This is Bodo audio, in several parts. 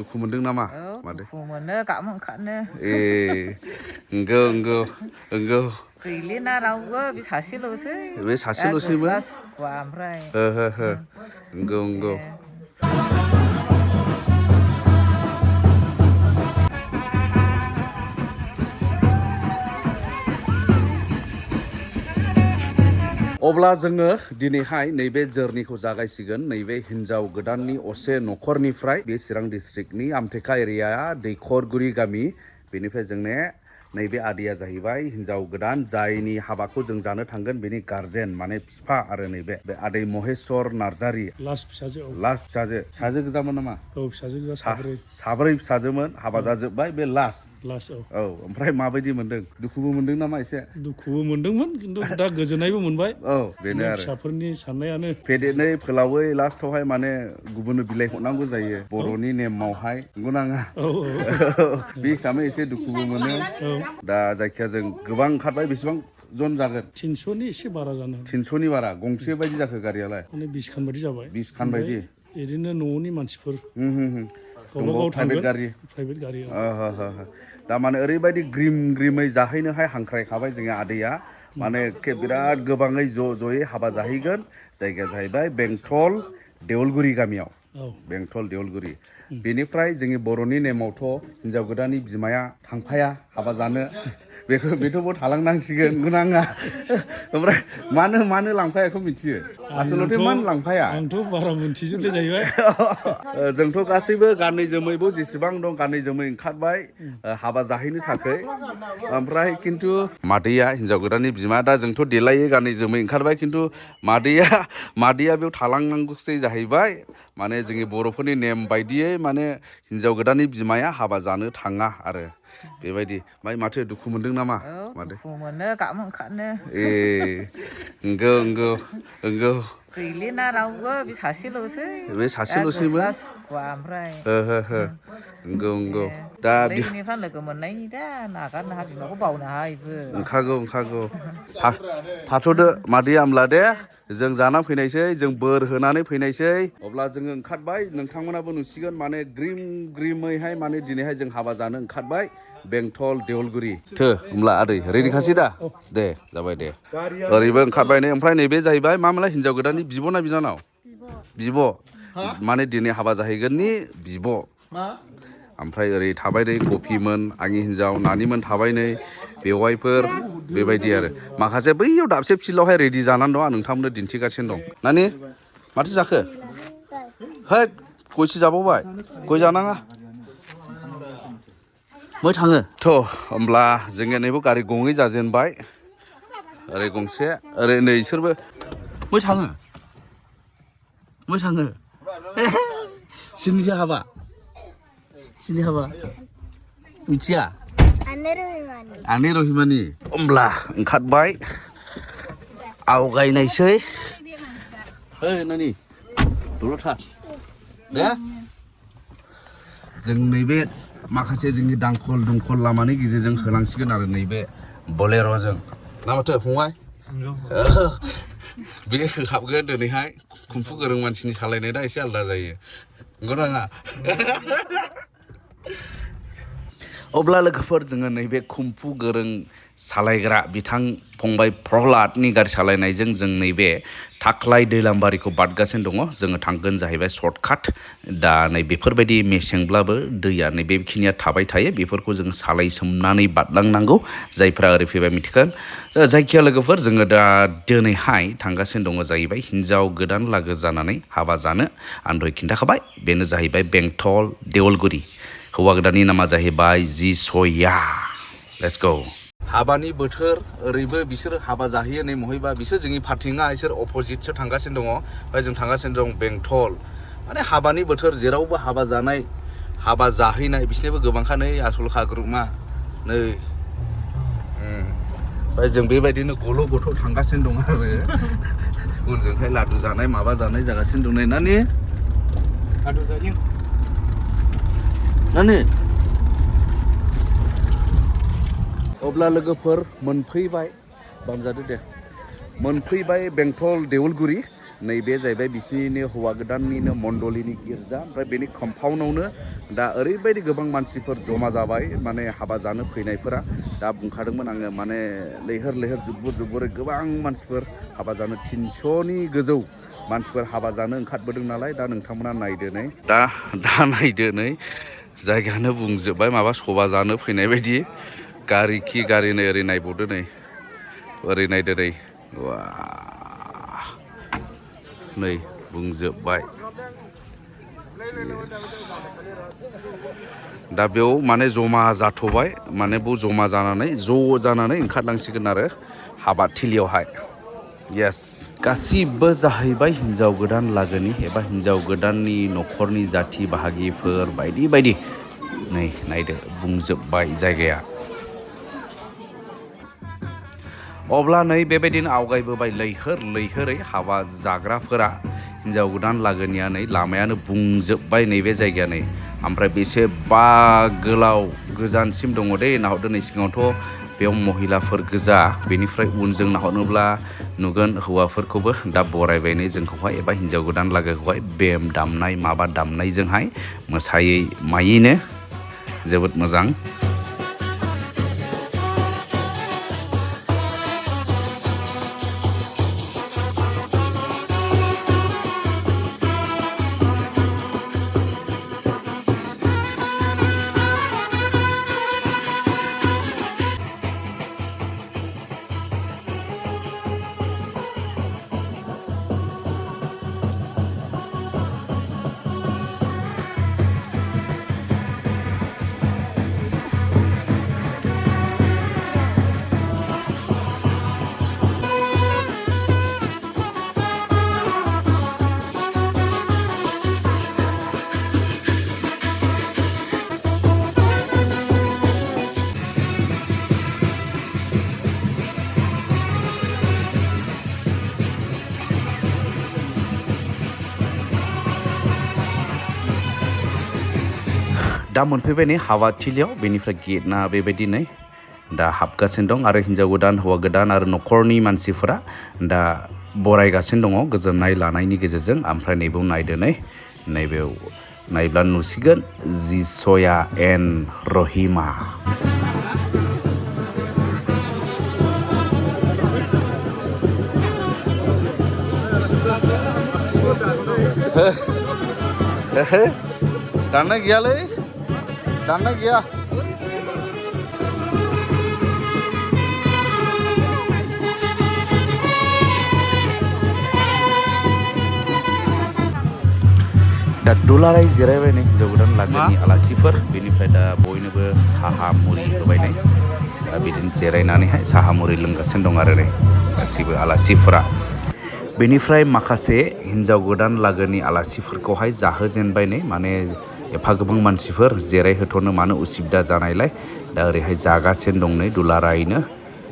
दुखु मोनदों नामा मादै दुखु मोनो गाबनो ओंखारनो नंगौ गैलिना रावबो बे सासेल'सै बे सासेल'सैमोन सुखुवा ओमफ्राय नंगौ अब्ला जोङो दिनैहाय नैबे जर्निखौ जागायसिगोन नैबे हिन्जाव गोदाननि असे न'खरनिफ्राय बे चिरां डिस्ट्रिक्टनि आमथेखा एरिया दैखरगुरि गामि बेनिफ्राय जोंने नैबे आदैया जाहैबाय हिन्जाव गोदान जायनि हाबाखौ जों जानो थांगोन बेनि गार्जेन माने बिफा आरो नैबे आदै महेस्वर नार्जारि लास्ट फिसाजो गोजामोन नामा फिसाजो गोजा साब्रै फिसाजोमोन हाबा जाजोब्बाय बे लास्ट औ ओमफ्राय माबायदि मोनदों दुखुबो मोनदों नामा एसे दुखुबो मोनदोंमोन खिन्थु दा गोजोननायबो मोनबाय औ बेनो आरो फिसाफोरनि साननायानो फेदेरै फोलावै लास्टावहाय माने गुबुननो बिलाइ हरनांगौ जायो बर'नि नेमावहाय नंगौ नाङा बे हिसाबै एसे दुखुबो मोनो दा जायखिया जों गोबां ओंखारबाय बेसेबां जन जागोन 300नि एसे बारा जानो 300नि बारा गंसे बायदि जाखो गारियालाय माने 20 खान बायदि जाबाय 20 खान बायदि ओरैनो न'नि मानसिफोर दंबावो प्राइभेट गारि दा माने ओरैबायदि ग्रिमै जाहैनोहाय हांख्रायखाबाय जोंनि आदैया माने बिराद गोबाङै ज'यै हाबा जाहैगोन जायगाया जाहैबाय बेंटल देवलगुरि गामियाव बेंटल देवलगुरि बेनिफ्राय जोंनि बर'नि नेमावथ' हिन्जाव गोदाननि बिमाया थांफाया हाबा जानो बेथ' थालांनांसिगोन गोनाङा ओमफ्राय मानो लांफाया बेखौ मिथियो आसलथे मानो लांफाया आंथ' बारा मिथिजोबले जाहैबाय जोंथ' गासैबो गानै जोमैबो जेसेबां दं गानै जोमै ओंखारबाय हाबा जाहैनो थाखाय ओमफ्राय खिन्थु मादैया हिन्जाव गोदाननि बिमा दा जोंथ' देलायै गानै जोमै ओंखारबाय खिन्थु मादैया बेयाव थालांनांगौसै जाहैबाय माने जोंनि बर'फोरनि नेम बायदियै माने हिन्जाव गोदाननि बिमाया हाबा जानो थाङा आरो बेबायदि माथो दुखु मोनदों नामा दुखु मोनो गाबनो ओंखारनो नंगौ गैलिना रावबो बे सासेल'सैमोन सुखुवा ओमफ्राय नंगौ दा उन्दैनिफ्राय लोगो मोननायनि दा नागारनो हा बिमाखौ बावनो हा इबो ओंखारगौ थाथ'दो मादैया होमब्ला दे जों जाना फैनायसै जों बोर होनानै फैनायसै अब्ला जोङो ओंखारबाय नोंथांमोनाबो नुसिगोन माने ग्रिमैहाय माने दिनैहाय जों हाबा जानो ओंखारबाय बेंटल देवलगुरि होमब्ला आदै रेडिखासै दा दे जाबाय दे ओरैबो ओंखारबाय नै ओमफ्राय नैबे जाहैबाय मामोनलाय हिन्जाव गोदाननि बिब' ना बिनानाव बिब' माने दिनै हाबा जाहैगोननि बिब' ओमफ्राय ओरै थाबाय नै कफिमोन आंनि हिन्जाव नानिमोन थाबाय नै बेवाइफोर बेबायदि आरो माखासे बैयाव दाबसे फिल्डआवहाय रेडि जानानै दं आं नोंथांमोननो दिन्थिगासिनो दं नानि माथो जाखो है गयसो जाबावबाय गय जानाङा मै थाङो होमब्ला जोंनिया नैबो गारि गङै जाजेनबाय ओरै गंसे ओरै नै इसोरबो मै थाङो सिनि हाबा मिथिया आनै रहिमानि होमब्ला ओंखारबाय आवगायनायसै नानि दल'था दे जों नैबे माखासे जोंनि दुंखल लामानि गेजेरजों होलांसिगोन आरो नैबे बलेर'जों ना माथो फंबाय बे हाबगोन दिनैहाय खुम्फु गोरों मानसिनि सालायनाय दा एसे आलादा जायो नंगौ नाङा अब्ला लोगोफोर जोङो नैबे खुम्फु गोरों सालायग्रा बिथां फंबाय प्रह्लादनि गारि सालायनायजों जों नैबे थाख्लाय दैलामबारिखौ बारगासिनो दङ जोङो थांगोन जाहैबाय सर्टकाट दा नै बेफोरबायदि मेसेंब्लाबो दैया नै बेखिनिया थाबाय थायो बेफोरखौ जों सालाय सोमनानै बारलांनांगौ जायफ्रा ओरै फैबाय मिथिगोन जायखिया लोगोफोर जोङो दा दिनैहाय थांगासिनो दङ जाहैबाय हिन्जाव गोदान लागो जानानै हाबा जानो आं दहाय खिन्थाखाबाय बेनो जाहैबाय बेंटल देवलगुरि हौवा गोदाननि नामा जाहैबाय जिसया लेट्स गो हाबानि बोथोर ओरैबो बिसोर हाबा जाहैयो नै महायबा बिसोर जोंनि पार्टिङा बिसोर अपोजिटसो थांगासिनो दङ ओमफ्राय जों थांगासिनो दं बेंटल माने हाबानि बोथोर जेरावबो हाबा जानाय हाबा जाहैनाय बिसोरनिबो गोबांखा नै आसलखा ग्रुपमा नै ओमफ्राय जों बेबायदिनो गल' गथ' थांगासिनो दं आरो उनजोंहाय लादु जानाय माबा जानाय जागासिनो दं नै नानि लादु जायो नानि अब्ला लोगोफोर मोनफैबाय बामजादो दे मोनफैबाय बेंटल देवलगुरि नैबे जाहैबाय बिसिनिनो हौवा गोदाननिनो मण्डलिनि गिर्जा ओमफ्राय बेनि कम्पाउन्डआवनो दा ओरैबायदि गोबां मानसिफोर जमा जाबाय माने हाबा जानो फैनायफोरा दा बुंखादोंमोन आङो माने लैहोर लैहोर जुब्बुर जुब्बुरै गोबां मानसिफोर हाबा जानो 300नि गोजौ मानसिफोर हाबा जानो ओंखारबोदों नालाय दा नोंथांमोना नायदो नै दा नायदो नै जायगायानो बुंजोबबाय माबा सभा जानो फैनाय बायदि गारि खि गारि नै ओरै नायबावदो नै ओरै नायदो नै वा नै बुंजोबबाय दा बेयाव माने जमा जाथ'बाय माने बेयाव जमा जानानै ज' जानानै ओंखारलांसिगोन आरो हाबाथिलियावहाय येस गासिबो जाहैबाय हिन्जाव गोदान लागोनि एबा हिन्जाव गोदाननि न'खरनि जाथि बाहागिफोर बायदि बायदि नै नायदो बुंजोबबाय जायगाया अब्ला नै बेबायदिनो आवगायबोबाय लैहोर लैहोरै हाबा जाग्राफोरा हिन्जाव गोदान लागोनिया नै लामायानो बुंजोबबाय नैबे जायगाया नै ओमफ्राय बेसेबा गोलाव गोजानसिम दङ दे नाहरदो नै सिगाङावथ' बेयाव महिलाफोर गोजा बेनिफ्राय उनजों नाहरनोब्ला नुगोन हौवाफोरखौबो दा बरायबाय नै जोंखौहाय एबा हिन्जाव गोदान लागोखौहाय बेम दामनाय माबा दामनायजोंहाय मोसायै मायैनो जोबोद मोजां दा मोनफैबाय नै हाबाथिलियाव बेनिफ्राय गेटना बेबायदि नै दा हाबगासिनो दं आरो हिन्जाव गोदान हौवा गोदान आरो न'खरनि मानसिफोरा दा बरायगासिनो दङ गोजोननाय लानायनि गेजेरजों ओमफ्राय नैबेयाव नायदो नै नैबेयाव नायब्ला नुसिगोन जिसया एन्ड रहिमा दाननाय गैयालै दाननाय गैया दा दुलाराय जिरायबाय नै हिन्जाव गोदान लागोनि आलासिफोर बेनिफ्राय दा बयनोबो साहा मुरि होबाय नै दा बिदिनो जिरायनानैहाय साहा मुरि लोंगासिनो दं आरो नै गासिबो आलासिफोरा बेनिफ्राय माखासे हिन्जाव गोदान लागोनि आलासिफोरखौहाय जाहोजेनबाय नै माने एफा गोबां मानसिफोर जिरायहोथ'नो मानो उसुबिदा जानायलाय दा ओरैहाय जागासिनो दं नै दुलारायैनो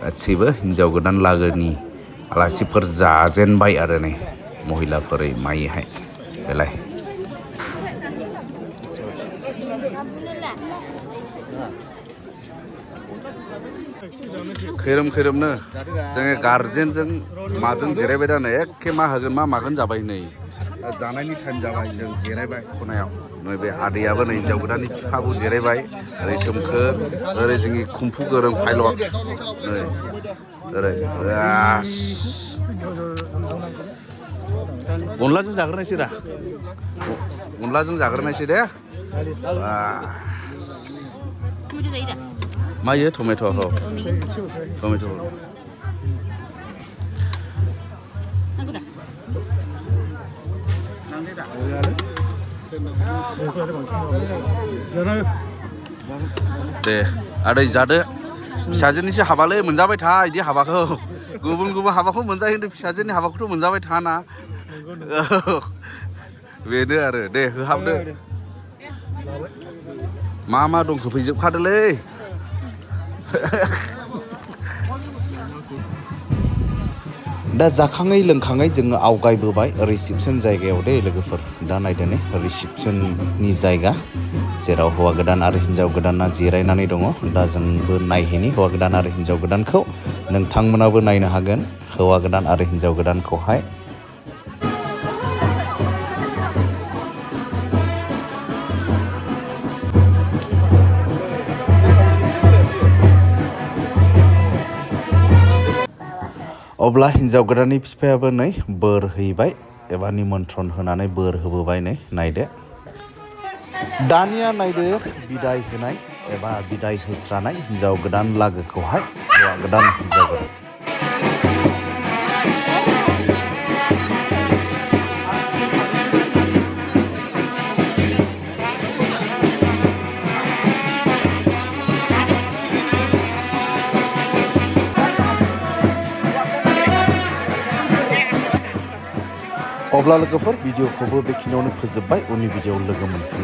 गासैबो हिन्जाव गोदान लागोनि आलासिफोर जाजेनबाय आरो नै महिलाफोरै मायैहाय बेलाय खैरोम खैरोमनो जोङो गार्जेनजों माजों जिरायबाय दा नै एखे मा होगोन मा मागोन जाबाय नै जानायनि टाइम जाबाय जों जिरायबाय खनायाव नैबे आदैयाबो नै हिन्जाव गोदाननि बिफाबो जिरायबाय ओरै सोमखोर ओरै जोंनि खुम्फु गोरों पाइलट नै ओरै अनलाजों जाग्रोनायसै दा अनलाजों जाग्रोनायसै दे मायो टमेट' औ टमेट' दे आदै जादो फिसाजोनिसो हाबालै मोनजाबाय था इदि हाबाखौ गुबुन गुबुन हाबाखौ मोनजायो खिन्थु फिसाजोनि हाबाखौथ' मोनजाबाय थाना बेनो आरो दे होहाबदो मा मा दं होफैजोबखादोलै दा जाखाङै लोंखाङै जोङो आवगायबोबाय रिसिपसन जायगायाव दे लोगोफोर दा नायदो नै रिसिपसननि जायगा जेराव हौवा गोदान आरो हिन्जाव गोदाना जिरायनानै दङ दा जोंबो नायहैनि हौवा गोदान आरो हिन्जाव गोदानखौ नोंथांमोनाबो नायनो हागोन हौवा गोदान आरो हिन्जाव गोदानखौहाय अब्ला हिन्जाव गोदाननि बिफायाबो नै बोर हैबाय एबा निमन्त्रन होनानै बोर होबोबाय नै नायदो। दानिया नायदो बिदाय होनाय एबा बिदाय होस्रानाय हिन्जाव गोदान लागोखौहाय हौवा गोदान हिन्जाव गोदान। अब्ला लोगोफोर भिडिअखौबो बेखिनियावनो फोजोबबाय। उननि भिडिअआव लोगो मोनफिनगोन।